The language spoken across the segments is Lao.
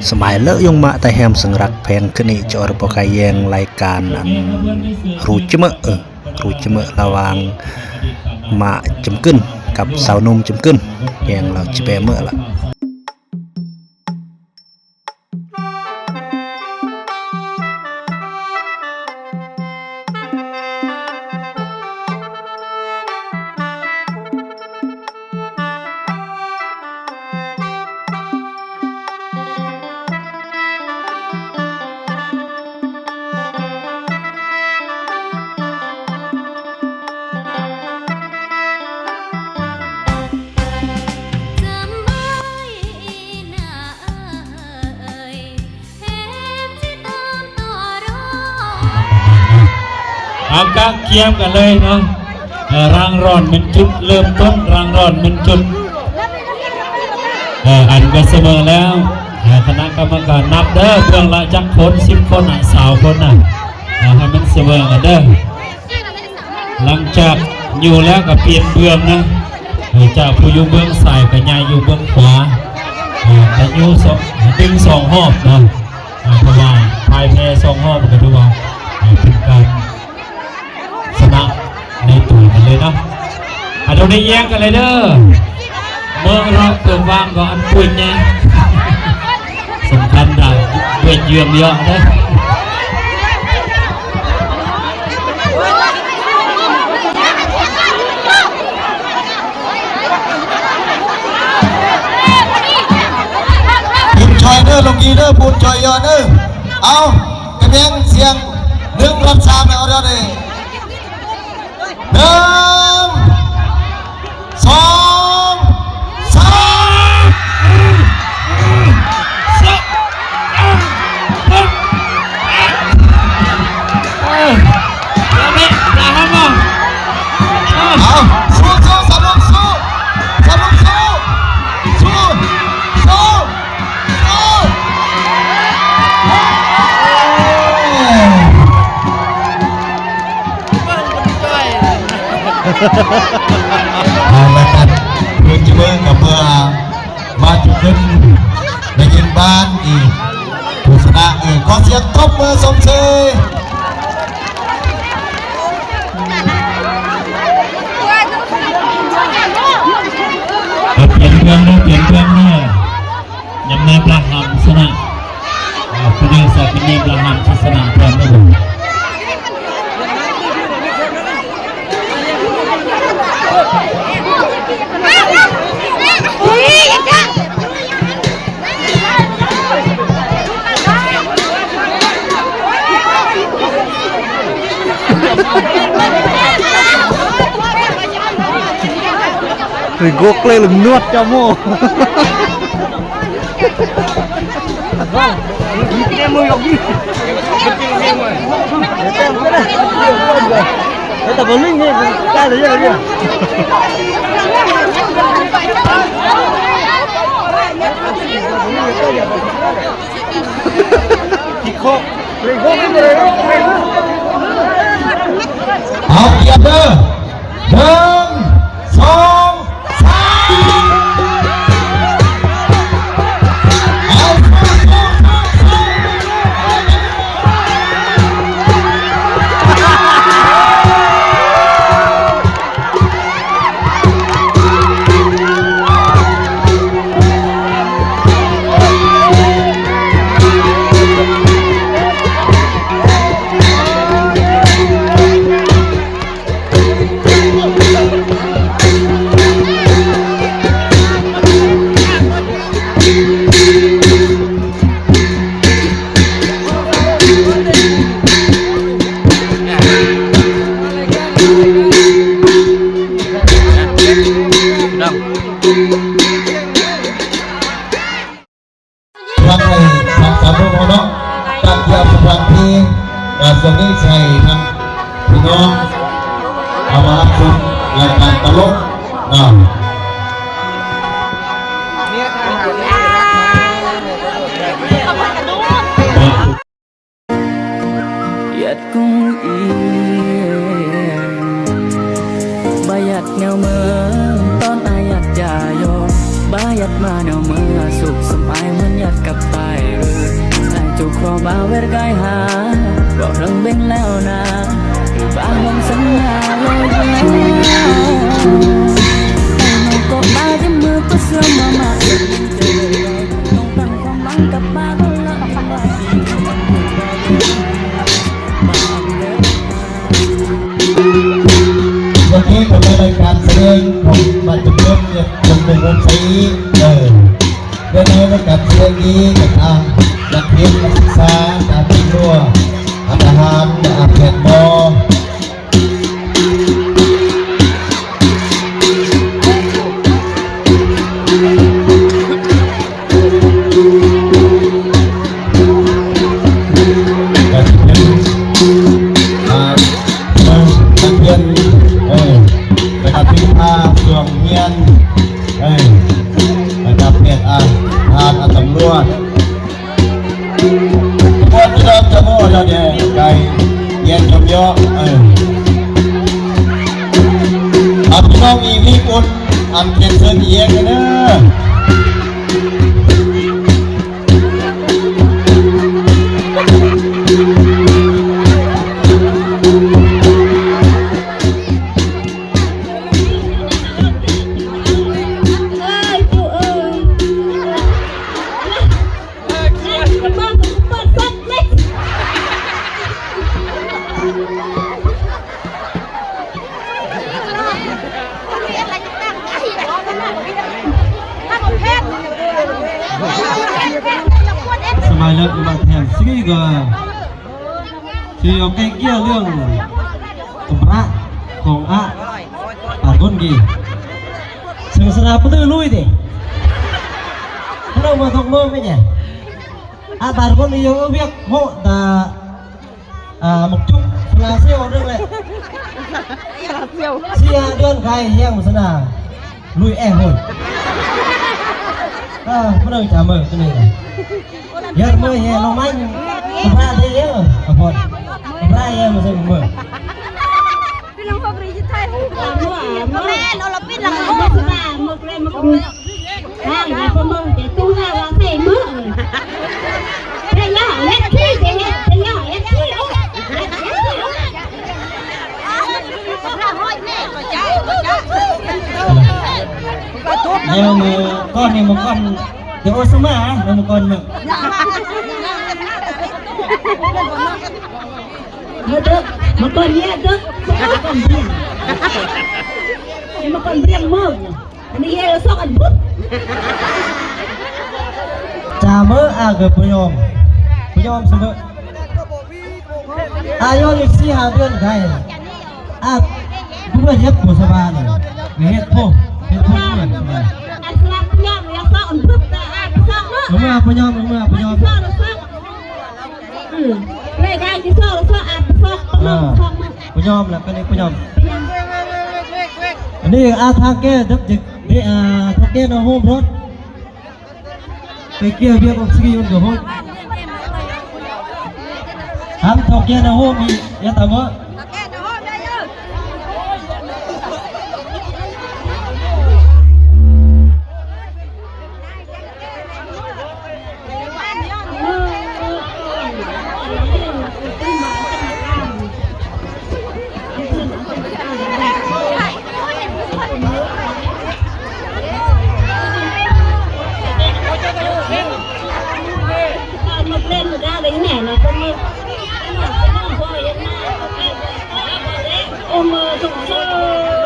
ສະບາຍເລີຍ ຍົງມະຕາແຮມ ເຊິ່ງລັກແພງຄືນີ້ ຈະອອກປະກາຍແຍງລາຍການອັນ ຮູຈະເມະ ເອີ ຮູຈະເມະ ລະຫວ່າງມະຈຳກຶນກັບສາວໜຸ່ມຈຳກຶນ ແຍງລາວຈະແປເມະລະ. ເອົາກະກຽມກັນເລີຍເນາະ ເອີ ຣາງຮ້ອນແມ່ນຈຸດເລີ່ມຕົ້ນ ຣາງຮ້ອນແມ່ນຈຸດ ເອີ ອັນກໍສະເໝີແລ້ວ ເອີ ຄະນະກຳມະການນັບເດີ ເບື້ອງລະຈັກຄົນ ສິບຄົນນະ ຊາວຄົນນະ ເອີ ໃຫ້ມັນສະເໝີກັນເດີ. ຫຼັງຈາກຢູ່ແລ້ວກໍປ່ຽນເບື້ອງນະ ເອີ ຈາກຜູ້ຢູ່ເບື້ອງຊ້າຍກໍຍ້າຍຢູ່ເບື້ອງຂວາ ເອີ ກໍຢູ່ສອງ ດຶງສອງຮອບເນາະ ເອີ ເພາະວ່າພ່າຍແພ້ສອງຮອບມັນກໍຖືວ່າ ເອີ ເປັນການຊະນະໃນຕົວກັນເລີຍເນາະ ອາ ໂດນໄດ້ແຍງກັນເລີຍເດີ ເມືອງເລາະຕົວວາງກໍອັນປຸ້ນແດ່ ສຳຄັນດາວເວດເຍືອມເຍາະເດີ ບຸນຊ່ອຍເດີ ລົງກີເດີ ບຸນຊ່ອຍເຍາະເດີ ເອົາ ກະແບງສຽງ ໜຶ່ງ ນັບສາມ ເອົາເດີ ໜຶ່ງ ສອງ ສາມ ເອົາ ສູ້ໆ ສາວໜຸ່ມສູ້ ສາວໜຸ່ມສູ້ ສູ້ ສູ້ ສູ້. ເອົາລະກັນ ເພື່ອຈະເບິ່ງກັບເພື່ອມາຈຸດຂຶ້ນໃນເຂດບ້ານອີກ ໂຄສະນາ ເອີ ຂໍສຽງຕົບມືຊົມເຊີຍ. ເອົາ ປ່ຽນເຄື່ອງເດີ ປ່ຽນເຄື່ອງເດີ. ຍຳໃນປະຫາມຊະນະ ອາ ຜູ້ເດີສາຍເປັນເນມປະຫາມຊະນະ ພວກເຮົາ Ri gok le le nuat kamu. Kiko. ເອົາ ກຽມເດີ ໜຶ່ງ ສອງ ສາມ ເອົາ ສູ້ໆ. Hang ai hang sambung ono, tak dia seperti, eh, seni sai hang pinong, ama aku, lakan teluk, nah. ຢາດກົງອີງ ບໍ່ຢາກແນວເມືອງ ຕອນອາຍຢາກຈາຍົງ ບໍ່ຢາກມາແນວເມືອງ ສຸກສົມອາຍມັນຢາກກັບໄປ ປາເວດກາຍຫາ ກໍເລິງເບັງແລ້ວນາ ປາຫົງສັນຍາໂລຍແລ້ວ ໃຫ້ນ້ອງກໍມາທີ່ມືປະເຊື່ອມາ ມາເປັນເຈົ້າ ນ້ອງຕັ້ງຄວາມຫວັງກັບປາກໍລະ ວັນນີ້ກໍເປັນລາຍການສະແດງຂອງບ້ານຈຳເນີນ ເປັນວົງວົງໄຊ ເອີ ແລະໃນໂອກາດເຊັ່ນນີ້ກໍທາງນັກຮຽນນັກສຶກສາ ການຕຳຫຼວດ ອາຫານ ອາແພດໝໍ ກະຊິເປັນ ອ່າ ເບິ່ງນັກຮຽນ ເອີ ລະກະຕິດຕາມຊ່ວງຮຽນ ເອີ ລະກະເປັນ ອ່າ ທາງ ອ່າ ຕຳຫຼວດ ພວກທີ່ເຮົາຈະບໍ່ລະແດງໄກ ແຍກຍ່ອມເຍາະ ເອີ ເອົາ ພີ່ນ້ອງອີກມີຄົນ ອັນ ແຄນເຊີນແຍກເດີ. ສະບາຍແລ້ວ ອີບາດແທນ ຊິກະ ຊິເອົາໄກ່ເກ່ຍເລື່ອງຄວາມພະຂອງອາ ປາກົນກີ ເຊິ່ງສະໜາປະຕູລຸຍຕິ ພະນມມາຕົກເມືອງແມ່ນຫຍັງ ອາ ປາກົນກີ ວຽກໂຫດາ ອ່າ ໝົກຈຸກ ສະໜາຊຽວເລື່ອງແຫຼະ ສະໜາຊຽວ ສີ່ຫ້າເດືອນຂາຍແຮງ ສະໜາ ລຸຍແອງໂຫດ ເອີ ບໍ່ໄດ້ຈຳເມີຕົວນີ້ນະ ເຮັດເມີແຮງລົງມາ ສະພາດເດ້ ສະພອດ ສະພາດແຮງ ບໍ່ໃຊ່ເມີ Film Hungary ໄທ ບໍ່ແມ່ນ ໂອລິມປິກ ລະ ແນວມື້ກ່ອນນີ້ ມື້ກ່ອນ ດຽວໂອຊາມາ ແລ້ວມື້ກ່ອນມື້ ເດີກ ມື້ກ່ອນເຍເດີກ ມື້ກ່ອນບຽງ ມື້ກ່ອນບຽງມື້ ອັນນີ້ເຮລະຊອກອັນບຸດ ຈາເມີອາເກີບບໍ່ຍອມ ບໍ່ຍອມສະເໝີ ອາຍຸສິບສີ່ຫ້າເດືອນໄກ ອາ ເພື່ອເຮັດຜູ້ສະບານີ້ ເຮັດຜູ້ ເຮັດຜູ້ເພື່ອນ ອັນສະບາຍບໍ່ຍອມ ຢາກຊອກອັນບຸດ ແຕ່ອາບໍ່ຊອກເນາະ ເມື່ອບໍ່ຍອມ ເມື່ອບໍ່ຍອມ ຊອກ ຊອກ ອືມ ເລີຍໄດ້ທີ່ຊອກ ຊອກ ອາ ຊອກ ເອີ ຊອກ ບໍ່ຍອມລະ ກະນີ້ບໍ່ຍອມ ອັນນີ້ ອາ ທາງແກ້ ເດັກ ເດັກ ອາ ທາງແກ້ນອກໂຮມລົດ ໄປເກ່ຽວວຽກອອກຊີວິດມັນກະໂຫດ ທາງເຖົ້າແກ່ນອກໂຮມອີກ ຢ່າຕາເມີ. ໂອເມີ ທຸກຄົ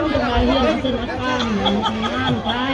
ນ ສະບາຍດີ ເປັນອາການ ງານໄດ້.